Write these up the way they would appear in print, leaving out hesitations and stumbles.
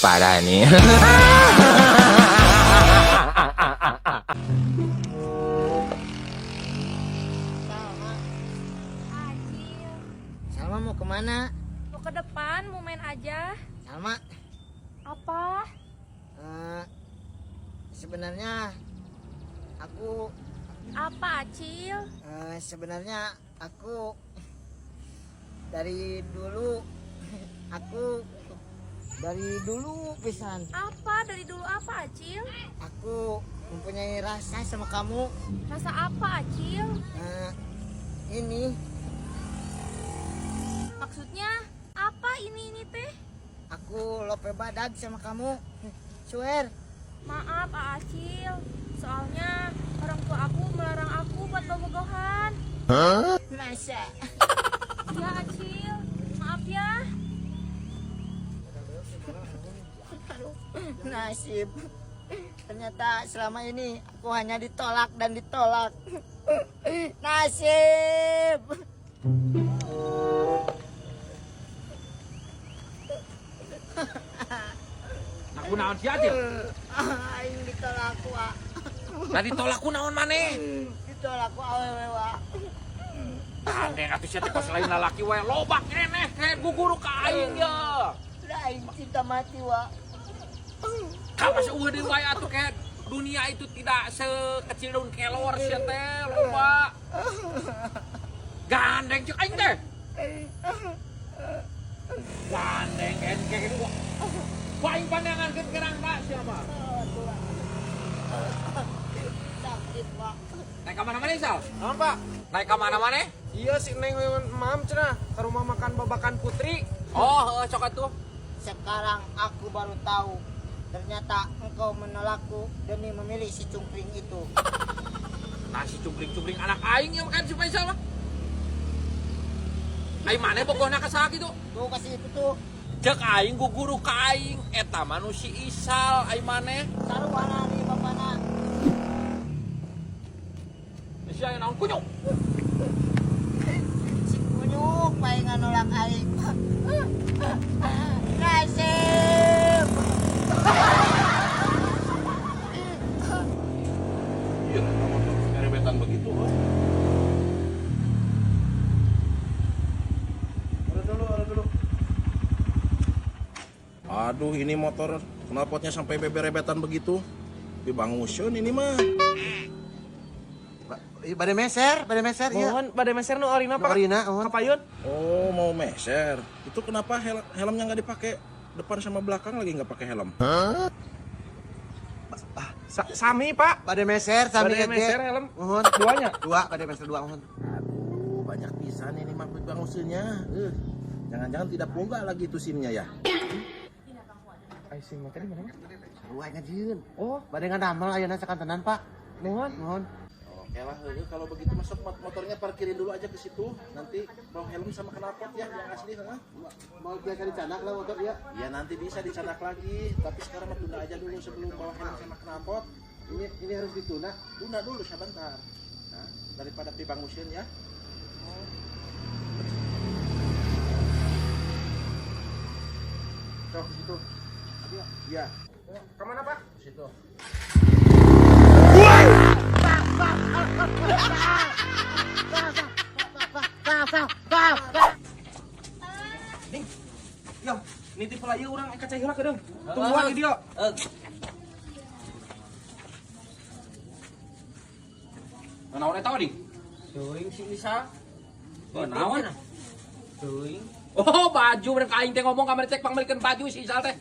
Parah nih. Salma, Acil, Salma mau kemana? mau ke depan, mau main aja. Salma, Apa? eh, sebenarnya aku Apa, Acil? sebenarnya aku dari dulu aku dari dulu pisan Apa? Dari dulu apa, Acil? aku mempunyai rasa sama kamu. Rasa apa, Acil? Eh, ini Maksudnya apa ini teh? aku lope badag sama kamu. Swear. Maaf, Acil. Soalnya orang tua aku melarang aku buat bobogohan. Masa? Ya, Acil. Maaf ya. Nasib. Ternyata selama ini aku hanya ditolak dan ditolak. Nasib. Nah, kunaon sia Acil? Aing ditolak wa. Nah ditolak kunaon maneh? Ditolak ku awewe wa. Gandeng atuh sia teh kos lain lalaki wae loba keneh kayak guguru ka aing ya. Udah aing cinta mati wa. Kawas eueuh deui wae atuh kayak dunia itu tidak sekecil daun kelor sia teh loba. Gandeng cek aing teh. Gandeng kayak kayak ku aing pandangankeun kerang tak sia mah. Sakit wa. Naik ka mana maneh Sal? Naon, Pak? Naik ka mana maneh? Iya si Neng Mam cenah ke rumah makan Babakan Putri. Oh, heeh sok atuh. Sekarang aku baru tahu. Ternyata engkau menolakku demi memilih si cungkring itu. Nah si cungkring-cungkring anak aing yang makan si Faisal mah. Aing maneh bogohna ka saha kitu? Tuh kasih itu tuh. Cek aing guguru ka aing eta mah nu si Isal aing maneh. Saruana nih bapana. Si aya naon kunyuk. Si kunyuk paling nolak aing. Nasib. Iya, motor kerebetan begitu. Oh. Ada dulu, ada dulu. Aduh, ini motor knalpotnya sampai beberebetan begitu. Dibangusun ini mah. Bade meser, iya. Mohon bade meser nu orina, Pak. Orina, mohon. Kapayun. Oh, mau meser. Itu kenapa helmnya nggak dipakai? Depan sama belakang lagi nggak pakai helm. Sami, Pak. Bade meser, sami Bade meser helm. Mohon. Duanya. Dua, bade meser dua, mohon. Aduh, banyak pisan ini mah bangusunnya. Jangan-jangan tidak boga lagi itu SIM-nya ya. Ai SIM mah tadi mana? Sarua ngajieun. Oh, Bade ngadamel ayeuna sakantenan, Pak. mohon. Mohon. Oke lah, kalau begitu masuk motornya parkirin dulu aja ke situ. Nanti bawa helm sama knalpot ya yang asli, ha? Mau biasa dicanak lah motor ya. Ya nanti bisa dicanak lagi, tapi sekarang mah tunda aja dulu sebelum bawa helm sama knalpot. Ini harus ditunda. Tunda dulu sebentar. Nah, daripada pibangusin ya. Sok ke situ. Iya, Kemana, Pak? ke situ. Yo, nitip lah ieu urang ka cai heula kedeung. Tungguan di dieu. Naon eta ding? Teuing si Isal. Oh, naon? Teuing. Oh, baju mereka aing teh ngomong kamari cek pangmelikeun baju si Isal teh.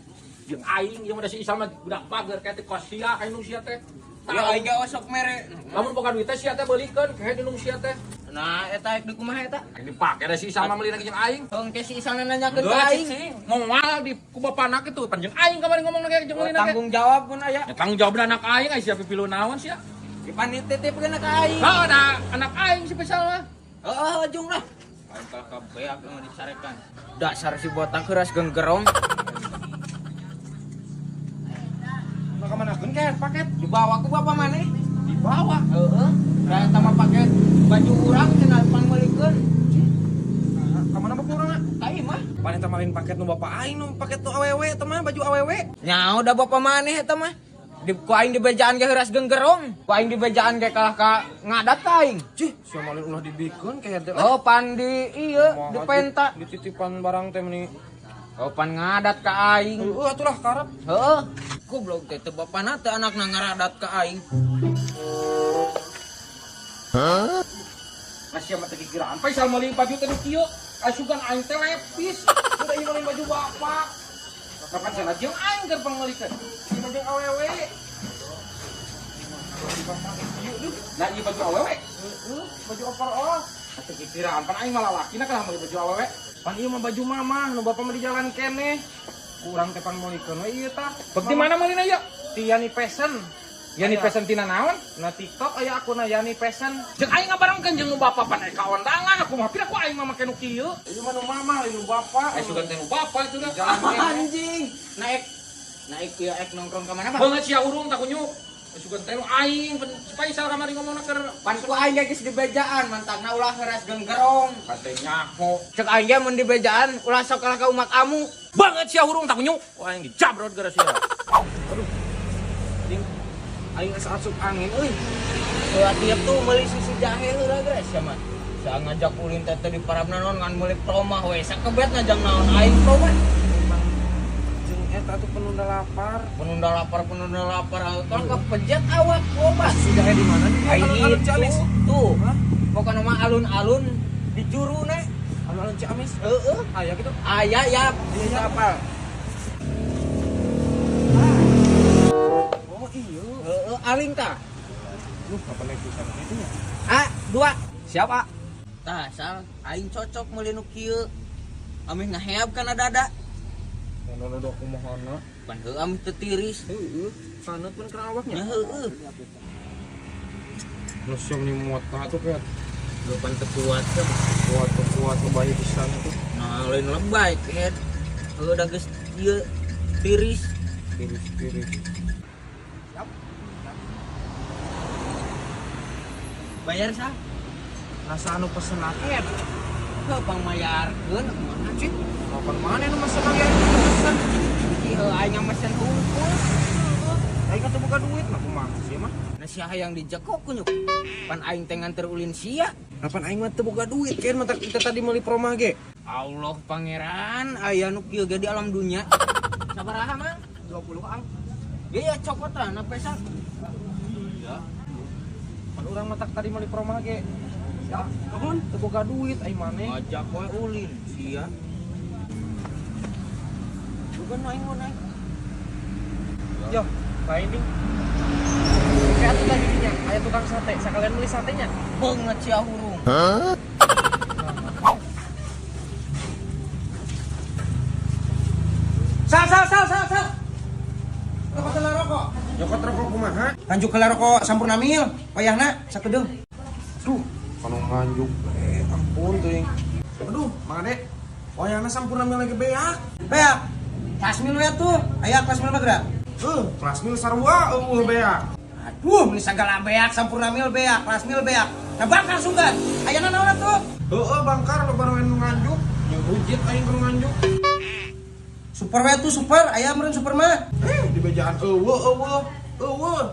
Jeung aing ieu mah da si Isal mah budak bager kayak teh kos sia ka indung sia teh. Ya aing ge osok mere. Lamun boga duit teh sia teh beulikeun kayak indung sia teh. Nah, eta ek di kumaha eta? Aing dipake da si Isal mah meulina jeung aing. Heuh, ke si Isal nanyakeun ka aing. Moal di ku bapana kitu panjang aing kamari ngomong ge jeung meulina ge. Tanggung jawab pun aya. Ya tanggung jawab anak aing ai sia pipilu naon sia. Dipan dititipkeun ka aing. Heuh, da anak aing si Faisal mah. Heeh, jung lah. Aing ka beak nu disarekan. Dasar si botak keras genggerong. Nah, kemana keun kan paket? Dibawa ku bapak maneh. Dibawa. Heeh. Da eta mah paket baju urang cenah pangmeulikeun. Ka mana bapak urang? Ka imah. Pan eta malin paket nu bapak aing nu paket nu awewe eta mah baju awewe. Nyaho da bapak maneh eta mah. Di ku aing dibejaan ge heuras genggerong. Ku aing dibejaan ge kalah ka ngadat ka aing. Cih, sia malin ulah dibikeun kayak teh. Oh, pan di ieu di penta. Dititipan barang teh meuni. Oh, pan ngadat ka aing. Heueuh atulah karep. Heueuh. Goblok teh teu bapana teh anakna ngaradat ka aing. Hah? Masih mah teu kikiraan Faisal meuli baju teh nu kieu. Asugan aing teh lepis. Udah ieu meuli baju bapak. Kapan cenah jeung aing keur pangmeulikeun. Ieu mah jeung awewe. Nah, ieu baju awewe. Heeh, baju overall. Teu kikiraan pan aing malah lalakina kalah meuli baju awewe. Pan ieu mah baju mamah, nu bapak mah di jalan keneh. Kurang teh pangmeulikeun we ieu tah. Bek di mana meulina ieu? Ti Yani Fashion. Yani Fashion tina naon? Na TikTok aya akunna Yani Fashion. Jeung aing ngabarengkeun jeung nu bapak pan aya ka ondangan aku mah pira ku aing mah make nu kieu. Ieu mah nu mamah, lain nu bapak. Aya sugan teh nu bapak itu dah. Anjing. Naik naik ieu ek nongkrong ka mana, Pak? Beungeut sia urung tak kunyuk. Sugan teh nu aing pan Faisal kamari ngomongna keur Pan ku aing ge geus dibejaan mantangna ulah heuras genggerong. kate nyaho. Cek aing ge mun dibejaan ulah sok kalah ka umak amu. Banget sia hurung tak kunyuk. Ku aing dijabrot gara sia. Aduh. Ding. Aing asa asup angin euy. Heuh tiap tuh meuli susu jahe heula geus sia mah. Sia ngajak ulin teh teh di parabna naon ngan meuli promah we sakebet ngajak naon aing promah. Emang jeung eta tuh penunda lapar. Penunda lapar tong kepejet awak obat. Susu jahe di mana? Di Aing alun-alun Ciamis. Tuh. Hah? Pokona mah alun-alun di juruna. Alun-alun Ciamis. Heeh. Aya kitu. Aya ya. Iya apal. Oh iya. Heeh, aling tah. Duh, kapan naik pisan itu nya? A, dua. Siap, A. Tah, sal, aing cocok meuli nu kieu. Ameh ngaheab kana dada. Ngono do kumaha. Pan heueuh ameh teu tiris. Heeh, saneut pun kana awaknya. Nya heueuh. Nu siom ni muat tah tuh kayak Lu pan teu kuat teh. kuat teu kuat lebay pisan tuh. Nah, lain lebay kehed. Heueuh da geus ieu tiris. Tiris-tiris. Bayar sah. Rasa anu pesen aket. Heuh pangmayarkeun kumaha Cik, kapan mana nu mesen aing pesen? Ieu aing mesen hungkul. Aing teu boga duit mah kumaha sih mah. Nah sia hayang dijekok kunyuk. Pan aing teh nganter ulin sia. Kapan aing mah teu boga duit keun mah kita tadi meuli promah ge. Allah pangeran aya nu kieu ge di alam dunya. Sabaraha mang? 20 ang. Ge ya cokot tah na pesa. Iya. Pan urang mah tadi meuli promah ge. Siap, nuhun teu boga duit aing maneh. Ngajak we ulin sia. Bukan aing mau naik. Yo, lain ding. Kayak atuh tadi dinya, aya tukang sate, sakalian meuli satenya. Beungeut sia hurung. Sal sal sal sal sal. Rokok heula rokok. Nyokot rokok kumaha? Nganjuk heula rokok Sampurna Mil, wayahna sakedeung. Duh, kanu nganjuk ampun teuing. Aduh, Mang Ade. Wayahna Sampurna Mil lagi beak. Beak. Kelas mil we atuh. Aya kelas mil mah geura. Kelas mil sarua eueuh beak. Aduh, meuni sagala beak, Sampurna Mil beak, kelas mil beak. Nah bangkar sungkan. Ayana naon atuh? Heeh, bangkar loba nu nganjuk. Nyurujit aing nu nganjuk. Super we atuh super, aya meureun super mah. Di bejaan eueuh eueuh eueuh.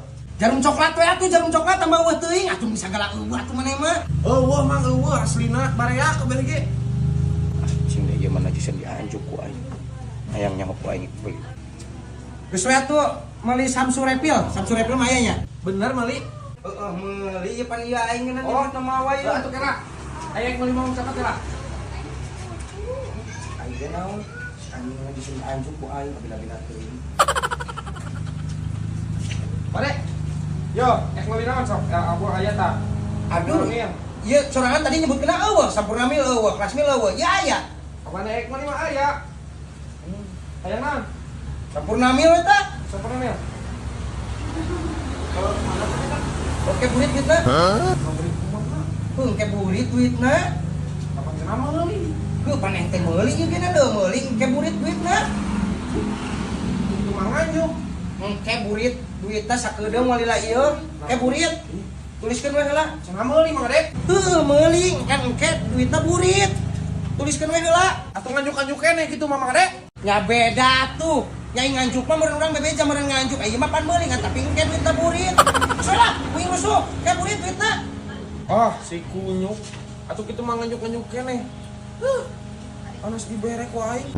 Jarum coklat we atuh, jarum coklat tambah eueuh teuing. Atuh meuni sagala eueuh atuh maneh mah. Eueuh mang eueuh aslina bareak kabeh ge. Cing deh ieu mah najisan dianjuk ku aing. Hayang nyaho ku aing beli. Geus we atuh meuli Samsu Repil, Samsu Repil mah aya nya. Bener meuli? Heeh, meuli ieu pan ieu aing ngeunah Oh, di mawa ieu. Atuh kira. Aya meuli mau coklat kira. Aing ge naon? Anjing najisan dianjuk ku aing kabila-bila teuing. Pare. Yo, ek meuli naon sok? Ya abu aya ta. Aduh. Ieu sorangan tadi nyebut kena eueuh, Sampurna Mil eueuh, kelas mil eueuh. Ya aya. Kapan ek meuli mah aya. Hayang naon? Sampurna Mil eta. Sampurna Mil. Kalau mana tuh kita? Oke burit duitna. Hah? Heuh, ke burit duitna. Kapan cenah meuli? Heuh, pan ente meuli ieu geuna deui meuli ke burit duitna. Kumaha nganjuk? Engke burit duitna sakedeung walila ieu. Ke burit. Tuliskeun we heula. Cenah meuli Mang Ade. Heuh, meuli kan engke duitna burit. Tuliskeun we heula. Atuh nganjuk-nganjuk keneh kitu mah Mang Ade. Nya beda tuh. Nyai nganjuk mah meureun urang bebeja meureun nganjuk. Ieu mah pan meuli ngan tapi engke duitna burit. Geus lah, kuing rusuh, ke burit duitna. Ah, si kunyuk. Atuh kitu mah nganjuk-nganjuk keneh. Huh. Anas dibere ku aing.